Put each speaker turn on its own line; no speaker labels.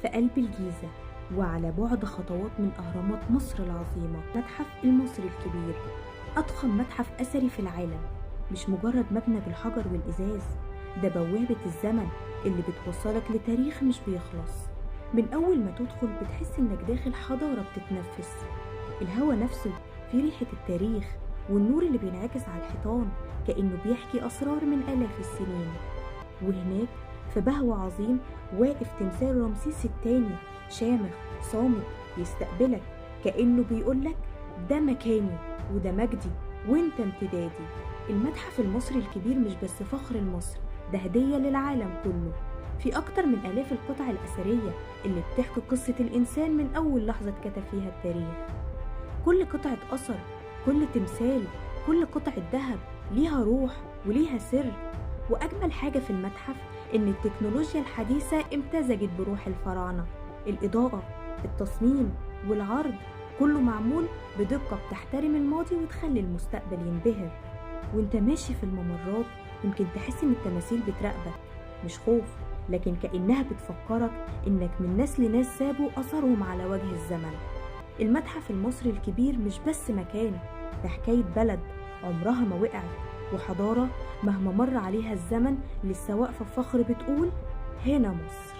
في قلب الجيزة وعلى بعد خطوات من أهرامات مصر العظيمة، متحف المصري الكبير، أضخم متحف أثري في العالم. مش مجرد مبنى بالحجر والإزاز، ده بوابة الزمن اللي بتوصلك لتاريخ مش بيخلص. من أول ما تدخل بتحس إنك داخل حضارة بتتنفس، الهوا نفسه في ريحة التاريخ، والنور اللي بينعكس على الحيطان كأنه بيحكي أسرار من آلاف السنين. وهناك في بهو عظيم واقف تمثال رمسيس الثاني، شامخ صامت يستقبلك كأنه بيقولك ده مكاني وده مجدي وانت امتدادي. المتحف المصري الكبير مش بس فخر لمصر، ده هدية للعالم كله. في أكتر من آلاف القطع الأثرية اللي بتحكي قصة الإنسان من أول لحظة اتكتب فيها التاريخ. كل قطعة أثر، كل تمثال، كل قطعة ذهب ليها روح وليها سر. وأجمل حاجة في المتحف إن التكنولوجيا الحديثة امتزجت بروح الفراعنة. الإضاءة، التصميم، والعرض كله معمول بدقة بتحترم الماضي وتخلي المستقبل ينبهر. وانت ماشي في الممرات يمكن تحس إن التماثيل بتراقبك، مش خوف، لكن كأنها بتفكرك إنك من ناس لناس سابوا أثرهم على وجه الزمن. المتحف المصري الكبير مش بس مكان، ده حكاية بلد عمرها ما وقعت، وحضارة مهما مر عليها الزمن لسه واقفة بفخر بتقول هنا مصر.